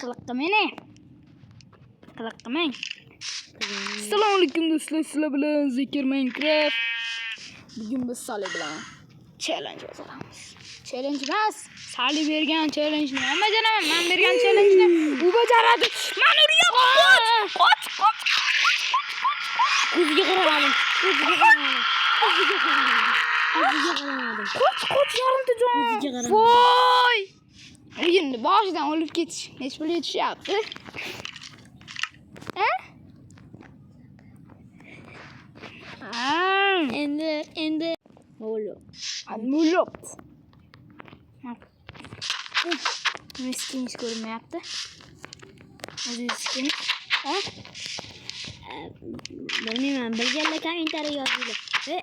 Qiliqqa meni. Qiliq qilmang. Assalomu alaykum do'stlar, sizlar bilan Zikir Minecraft. Bugun biz Sali bilan challenge bajaramiz. Challenge emas, Sali bergan challenge'ni men bajaraman, men bergan challenge'ni u bajaradi. Men uryapman. Qoch, qoch, Ko'ziga qaramadim. Ko'ziga qaramadim. Ko'ziga qaramadim. Ko'ziga qaramadim. Qoch, qoch, yarimta jon. O'ziga qaramadim. Voy! Endi boshidan o'lib ketish. Nech pul yetishyapti? Ha? Ha. Endi bo'ldi. Mulop. Miskingiz ko'rinmayapti. O'zingiz skin. Ha? Bilmayman. Bilganlar kommentariy yozinglar. Ve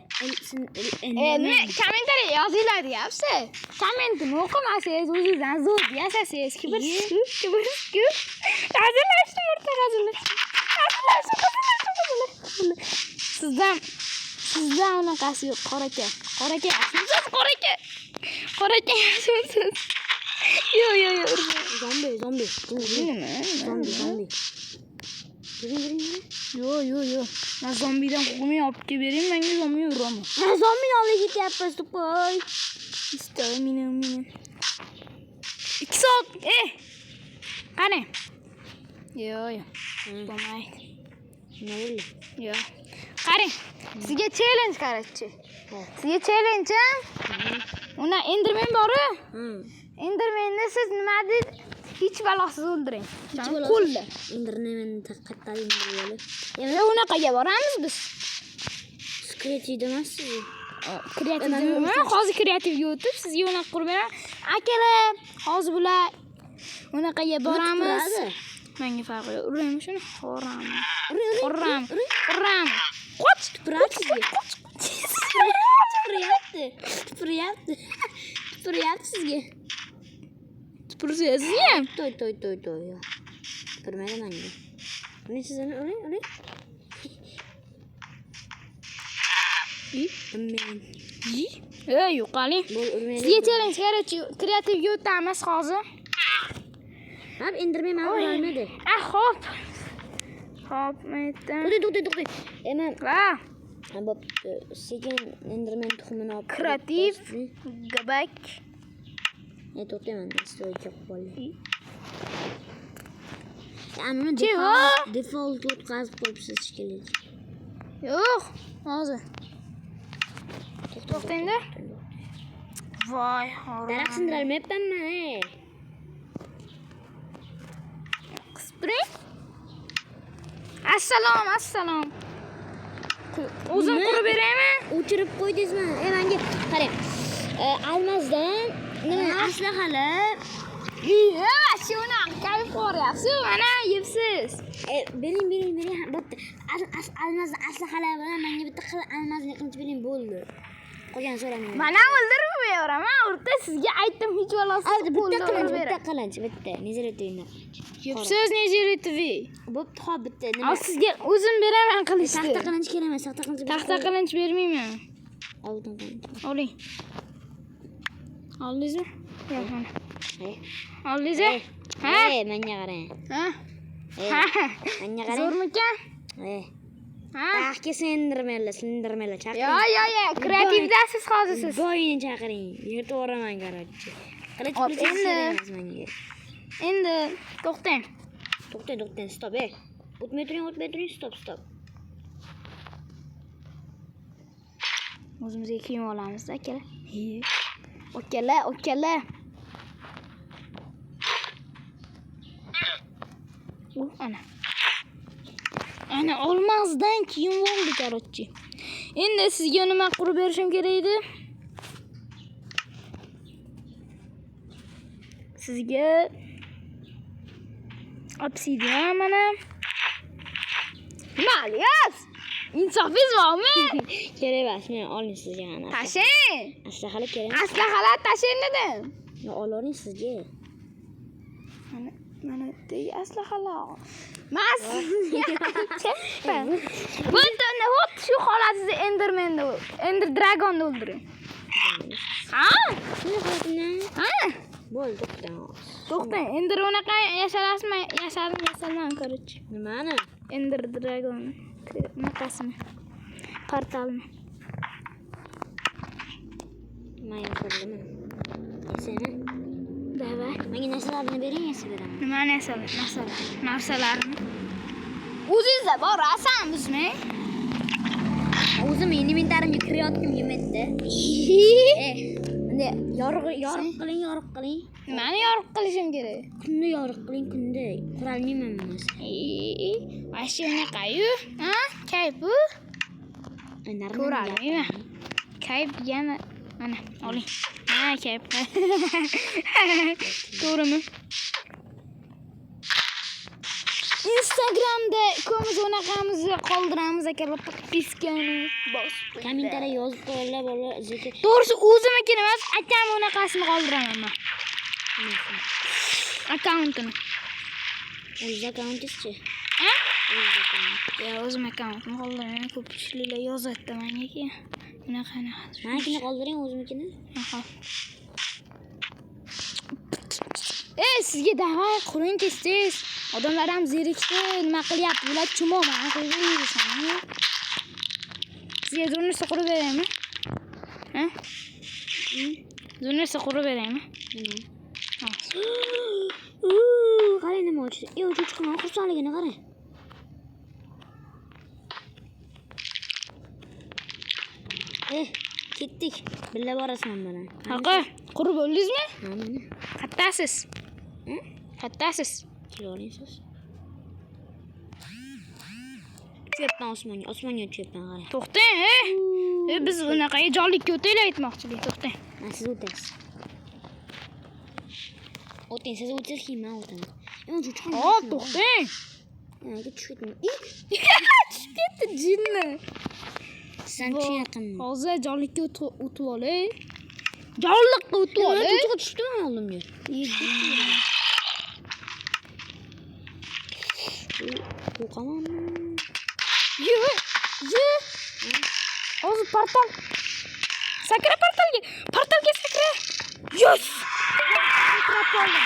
Nima kommentariy yozinglar deyapsiz. Kommentni o'qimasangiz o'zingizdan zo'r yasasangiz kibirsiz, kibirsiz. Hazillashdim o'rtoq, hazillashdim. Hazillashdim, hazillashdim, hazillashdim. Sizdan unaqasi yo'q, qora aka. Qora aka, yaxshimisiz, qora aka? Qora aka, yaxshimisiz? Yo'q, yo'q, yo'q. Zombi, zombi. Nima? Zombi, zombi. Yuring, yuring, yuring. Yo'q, yo'q, yo'q. Men zombidan qo'rqmay olib kelib bering, menga zombi uraman. Ha, zombini olib ketyapmiz, to'pay. Istoy meni, meni. 2 soat. Qani? Yo'q, yo'q. Bo'lmaydi. Nima bo'ldi? Yo'q. Qarang, sizga challenge короче. Sizga challenge a? Uni Enderman bor-u. Endermanni siz nima deb hech balosiz o'ldiring. Hech balosiz. Qo'lda. Enderman qayerda enderman? Endi unaqaga boramiz biz. Kreativda emassiz. Kreativ nima? Hozir kreativga o'tib sizga unaqa qurib beraman. Akalar, hozir bular unaqaga boramiz. Menga farqi yo'q. Uraymi shuni? Uram. Uram. Uram. Qoch! Tupuradi sizga. Tupuryapti. Tupuryapti. Tupuryapti sizga. Tupursa sizga ham. To'y, to'y, to'y, to'y. Tupurmaydi menga. Uring siz uni, uring, uring. Men. Ey, yo'qoling. Bo'l, urmaydi. Sizga challenge, короче, kreativga o'tamiz hozir. Ha, Enderman meni urolmadi. Ah, hop. Hop, men aytdim. To'xtang, to'xtang, to'xtang. Men Va, ha, bo'pti. Sekin Enderman tuxumini olib Kreativ. Gabak. To'xtayman, stoyga qo'yib olay. Uni Chego? default o'tkazib qo'yibsiz shekilli. Yo'q, hozir. To'xtang-da. Voy, Daraxt sindirolmayapmanmi? Ey? Qisib turing. Assalom, assalom. O'zim Nima? qurib beraymi? O'chirib qo'ydingizmi? Menga qarang. Almazdan nima aslahalar Iya, shuni kayf ko'ryapsiz, mana yebsiz. Bering, bering, bering. Ha, bitta almazdan aslahalar bilan menga bitta qil almazni qilib bering bo'ldi. Qolgan so'ramayman. Mana o'ldirib beraman, o'rta sizga aytdim hech balosiz Hozir bitta qo'lda qilinch, urib bitta beraman. qilinch, bitta. Nezeratoyni qilinch. Yebsiz nezeratovi. Bo'pti, hop bitta. Nima? Al sizga o'zim beraman qilichni. Taxta qilinch kerak emas, taxta qilinch. Taxta qilinch bermayman. Oltin qilinch. Oling. Oldingizmi? Yo'q, mana. Ey. Oldingiz? Ha? Ey, menga qarang. Ha? Ey, Ha. menga qarang. Zo'rmikan? Ey. Ha? Daraxtga sindirmaylar, sindirmaylar, chaqiring. Yo, yo, yo, kreativdasiz hozir siz. Boyini chaqiring. Yirtib yuboraman, короче. Qilich Hop, qilich endi. kerak emas menga. Endi to'xtang. To'xtang, to'xtang, stop, ey. O'tmay turing, o'tmay turing, stop, stop. O'zimizga kiyim olamiz, akalar. Akalar, akalar. U ana. Ana olmazdan kiyim oldi, короче. Endi sizga nima qurib berishim kerak edi? Sizga obsidian mana. Nima qilyapsiz? Insofingiz bormi? Kerak emas, men oling sizga ana. Tashlang. Aslahalar kerak emas. Aslahalar tashlang dedim. Yo, olavering sizga. Mana mana degi aslahalar. Mas. Bo'ldi, hop shu holatingizda Endermanni, Ender Dragonni o'ldiring. Ha? Shunday holatimdan Ha? bo'ldi, to'xtang. To'xtang, Ender unaqa yasalasizmi? Yasadim, yasalman, короче. Nimani? Ender Dragon unaqasini. Portalni. Men yasadim. Yasaymi? Давай. Menga narsalarni bering, yasab beraman. Nimani yasalar? Narsalar. Narsalarni. O'zingizda bor, asam bizmi? O'zim inventarimga kirayotgim kelmaydi. Endi yorug' yorug' qiling, yorug' qiling. Nimani yorug' qilishim kerak? Kunni yorug' qiling, kunda qurolmayman bo'lmasa. Вообще unaqa-yu. Ha? Kayf bu. Ko'rolmayman. Kayf degani mana oling. Ha, kayf. To'g'rimi? Instagramda ko'miz unaqamizni qoldiramiz akalar, подписка ni bosib qo'yinglar. Kommentariya yozib qo'yinglar bolalar, zeki. To'g'risi o'zimnikini emas, akam unaqasini qoldiraman man. Akkauntini. O'zingiz akkauntingizchi? Ha? O'zingiz akkaunt. Ya o'zim akkauntimni qoldiraman. Ko'pchiliklar yozadi menga keyin. Unaqa unaqa. Manikini qoldiring, o'zimnikini. Aha. Ey, sizga давай quring tez tez. Odamlar ham zerikdi, nima qilyapti? Bular chumoman qo'yib. Sizga zo'r narsa qurib beraymi? Ha? Zo'r narsa qurib beraymi? Nima? Ha. Qarang nima ochdi. Ey, cho'chqani xursandligini qarang. Ketdik. Billa borasan mana. Aka, qurib bo'ldingizmi? Ha, mana. Qattasiz? Qattasiz? Kela oling siz. Tushyapman osmonga, osmonga tushyapman, qarang. To'xtang, ey. Biz unaqa jonlikka o'taylik aytmoqchilik, to'xtang. Ha, siz o'tasiz. O'ting, siz o'tsangiz keyin men o'taman. Ey, cho'chqani. Hop, to'xtang. Aka tushib ketma. Tushib ketdi jinni. Sizdan tushgan yaqinmi? Hozir jonlikka o'tib olay. Jonliqqa o'tib olay. Cho'chqa tushdimi oldimga? Qo'rqamanmi? Ye, ye. Hozir portal. Sakra portalga. Portalga sakra. Yes! Sakrab qoldim.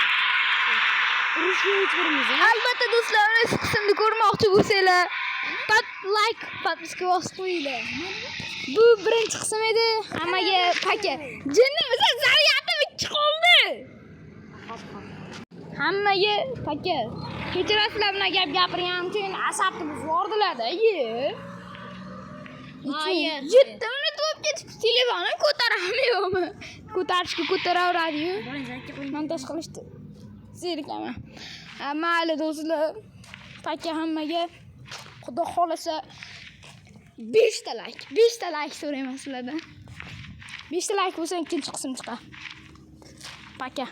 Urushni hech birimiz. Albatta do'stlar, shu qismni ko'rmoqchi bo'lsanglar, pat like, подписка bosib qo'yinglar. Bu birinchi qism edi. Hammaga пока. Jinni o'zi zaryatim ikki qoldi. Hammaga пока. Kechirasizlar bilan gap gapirganim uchun asabni buzib yubordilar-da. Ye. Hayır. 7 minut bo'lib ketibdi, telefonim ko'tarammi yo'qmi? Ko'tarishga ko'taraveradi-yu. Montaj qilishdi. Zerikaman. Ha, mayli do'stlar. Пока hammaga. Xudo xolasa 5 ta like, 5 ta like so'rayman sizlardan. 5 ta like bo'lsa ikkinchi qism chiqadi. Пока.